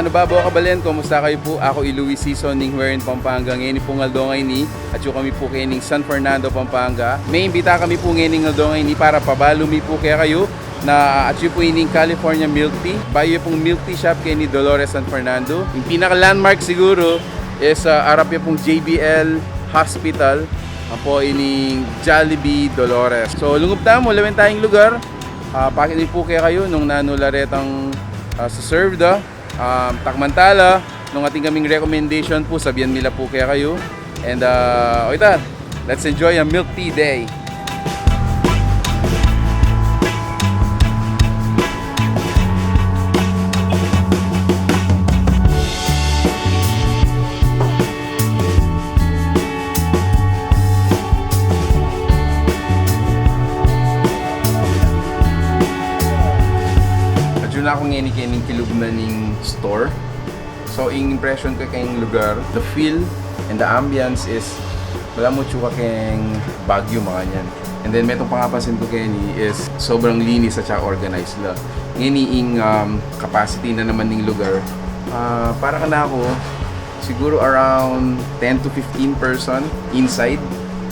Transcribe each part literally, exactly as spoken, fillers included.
Babo, kabalen, kumusta kayu pu? Aku i Louis Sison ning Huerin, Pampanga. Ngeni pung aldo ngeni, atyu kami pu keni ning San Fernando, Pampanga. Meimbita kami pu ngeni ning aldo ngeni para pabalu mi pu kekayu na atyu pu ining California milk tea. Bayu ya pung milk tea shop keni Dolores, San Fernando. Ing pinaka-landmark siguru is, ah, arap ya pung J B L Hospital, ampo ining Jollibee Dolores. So, lungub tamu, lawen taya ing lugar. Ah, pakit mi pu kekayu nung nanu la retang, ah, seserve da. Um, takman tala, nung atin kaming recommendation pu, sabian mi la pu kekayu. And, ah, o ita, let's enjoy a milk tea day. Atyu na ku ngeni keni king kilub na ning store. So, ing impression ku keng lugar, the feel and the ambience is, balamu atyu ka keng Baguio, makanyan. And then, metung pangapansin ku keni is sobrang linis at saka organized la. Ngeni ing, um, capacity na naman ning lugar, ah, para kanaku, siguro around ten to fifteen person inside.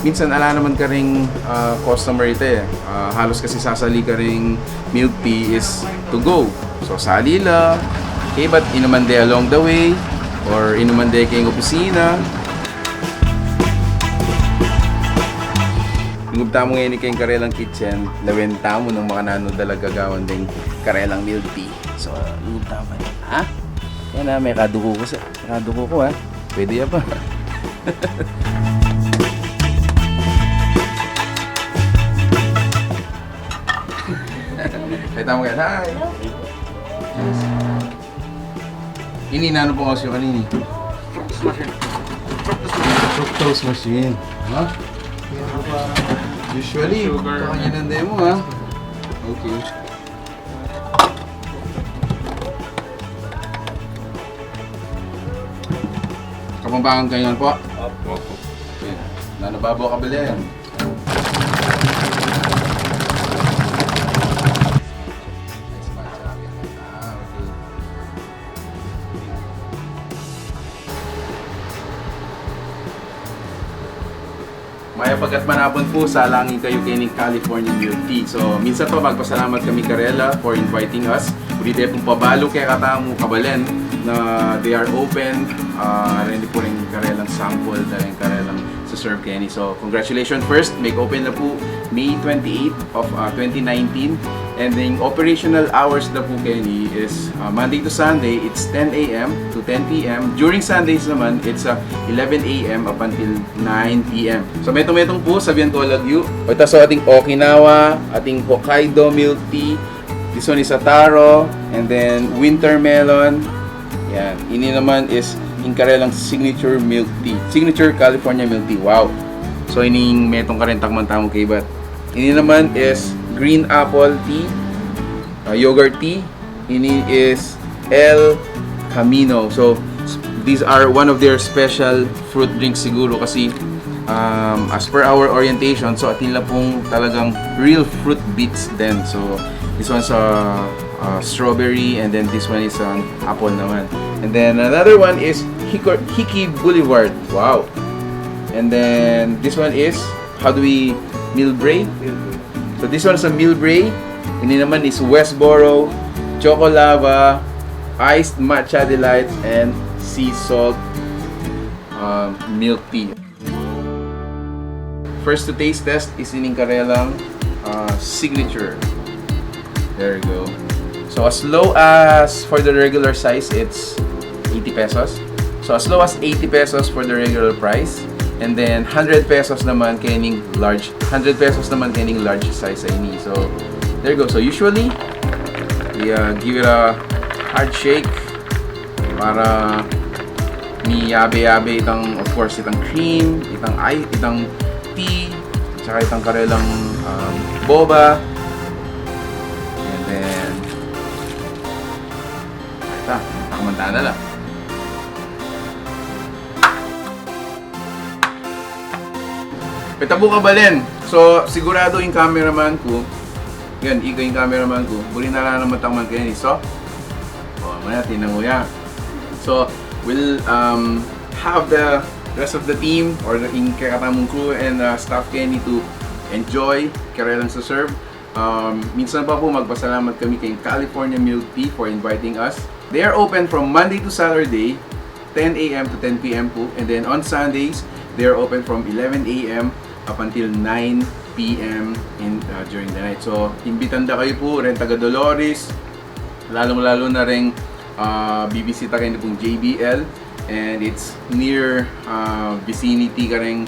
Minsan, ala naman karing, ah, customer ita e. Ah, halos kasi sasali karing milk tea is to go. So, sali la. Kaybat inuman de along the way, or inuman de keng opisina. Lungub tamu ngeni keng karelang kitchen, lawen tamu nung makananu talaga gawan deng karelang milk tea. So, lungub tamu. Ha? Yan na, mekaduku ku sa, mekaduku ku, ha? Pwede ya pa. Kita mo yan. Hi! Ini, nanu pung aus yu kanini? Fructose machine. Fructose machine. Ha? Usually, sugar. Kanya ng demo, ha? Okay. Kapampangan kayo yan po? Opo. Okay. Nanu, babo, kabalen? Mayap a gatpanapun pu, salang kayu keni ning California Milk Tea. So, minsan pa, magpasalamat kami karela for inviting us. Pwede pung pabalu kekatamu, kabalen, na they are open. Ah, rendi pu ring karelang sample, dahil karelang seserve keni. So, congratulations first. Mag-open na pu May twenty-eight of, ah, twenty nineteen. And then, operational hours na pu keni is, ah, Monday to Sunday, it's ten a m to ten p m. During Sundays naman, it's, ah, eleven a m up until nine p m. So, metung-metung pu, sabian ku lagyu. O, ita, so, ating Okinawa, ating Hokkaido milk tea, this one is a taro, and then winter melon. Yan. Ini naman is ing karelang signature milk tea. Signature California milk tea. Wow. So, ining metung karin, takman tamu kaybat. Ini naman is green apple tea, uh, yogurt tea. Ini is El Camino. So, s-, these are one of their special fruit drinks siguro kasi, um, as per our orientation, so atin la pung talagang real fruit beets din. So, this one's, uh, uh, strawberry, and then this one is an apple naman. And then another one is Hiko-, Hiki Boulevard. Wow. And then this one is, how do we, Mil Bray? So this one is a Mil Bray. Ini naman is Westboro, Choco Lava, Iced Matcha Delight, and Sea Salt, um, Milk Tea. First to taste test is ining karelang, uh, signature. There you go. So as low as for the regular size, it's eighty pesos. So as low as eighty pesos for the regular price. And then hundred pesos naman kening large. Hundred pesos naman kening large size a ini. So there you go. So usually, we, uh, give it a hard shake para miyabe-yabe itang, of course, itang cream, itang i-, itang tea, tsaka itang karelang, um, boba. And then, ita, takamanta na la. Peta bu kabalen. So, sigurado ing cameraman ku, yan, ika ing cameraman ku, buri na la naman matakman keni. So, o, maya, tinan mu ya. So, we'll um, have the rest of the team or the in kekatamung crew and uh, staff keni to enjoy karelang serve. Um, minsan pa pu, magpasalamat kami keng California Milk Tea for inviting us. They are open from Monday to Saturday, ten a m to ten p m pu. And then on Sundays, they are open from eleven a m up until nine p m in, uh, during the night. So, imbitan da kayu pu, reng taga Dolores, lalong-lalo na reng, ah, bibisita keni pung J B L, and it's near, ah, vicinity kareng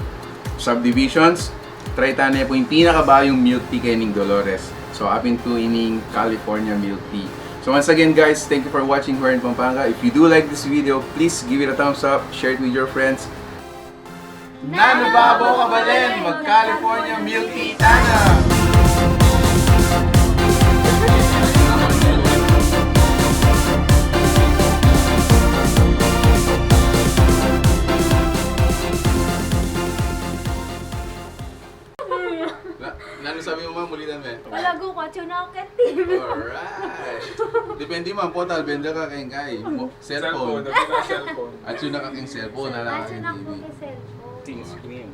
subdivisions. Try ta ne pu ing pinakabayung milk tea kening Dolores. So, apin pu ining California milk tea. So, once again, guys, thank you for watching here in Pampanga. If you do like this video, please give it a thumbs up, share it with your friends. Nanu babo ka balen, mag-California milk tea tana! Na, nanu sabi mu, ma'am? Ulitan me. Palagu ku, atsu na ku keti. Alright. Depende, ma'am, portal, benda ka keng kai. Mo-, cellphone. Cellphone, atsu na cellphone. Atsu na ka keng cellphone, ala ka keng T V. Atsu na ku keng cellphone. Teen screen.